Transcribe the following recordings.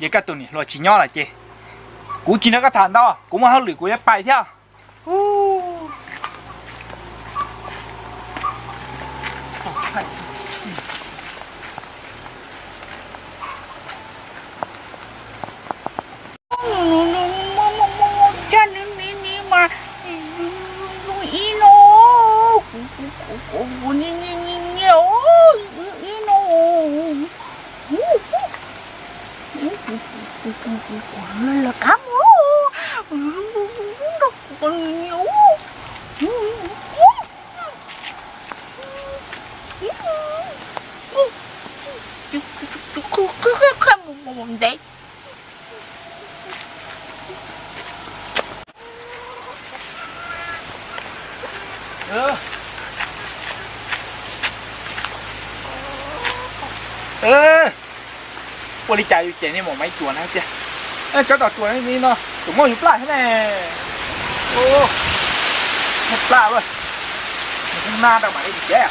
Ces koj tus niam hluas tsis nyob lawm ces kuv tsis nrog koj tham ntau, kuv muaj hauj lwm kuv yuav pais thiab. Caj nws ni ni mas ib no, kuv kuv kuv kuv nyiam nyiam nyiam ib no, kuv kuv kuv kuv kuv kuv lawv qab mus, nrog kuv nyiam. Qhia mus mus ntev. Ua li cas yus cem niag maum maiv cuam na tiag. Tsob tom tsuas li no tseem muaj yus plaj thiab ne. Muaj plaj lawm, nws hu na rau mam li mus cem.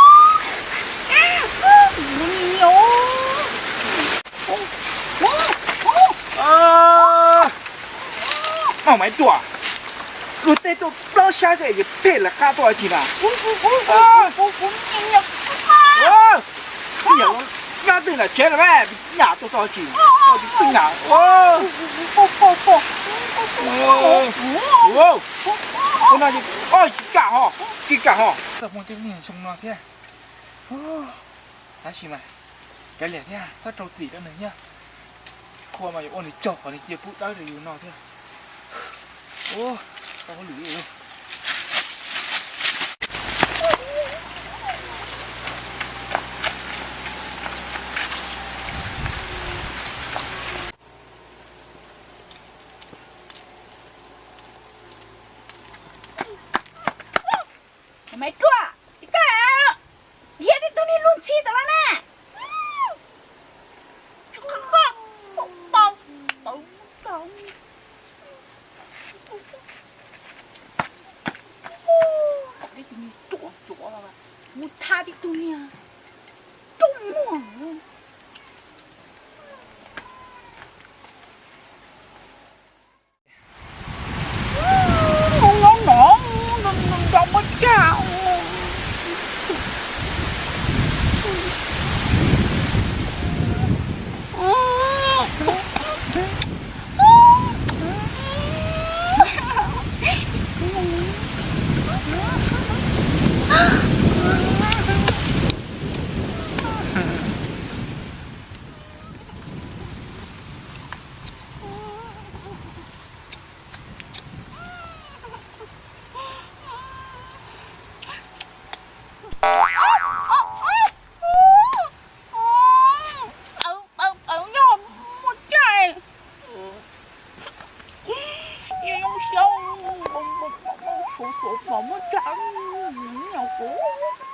Mauj Maiv Ruam, luag tej tuaj plaub sab xwb es phem lawv qab tuaj tsis na. Nyab twg nram tsev los mas nyam tuaj txog tsis, tsis pheej nyam. Ua no, tsis kam ho, tsis kam ho. Txoj hmoo tej niag xyoo no thiab. Tab sis mas kav liam thiab, txhob rau txim rau nws thiab. Qhua mas yuav ua nws tsaug qhov nws cia pub dawb rau yus no thiab. Tau hauj lwm li. Maiv Ruam, tsis kam, dhia tej tug niag lub ntxhi tas los na. Mus thab tej tug niag rooj muag. Nyob no, nrog muab cag. Tawv tawv yog muaj cai, yog zoo xyov, suav suav pom muaj cai, nyob kuv.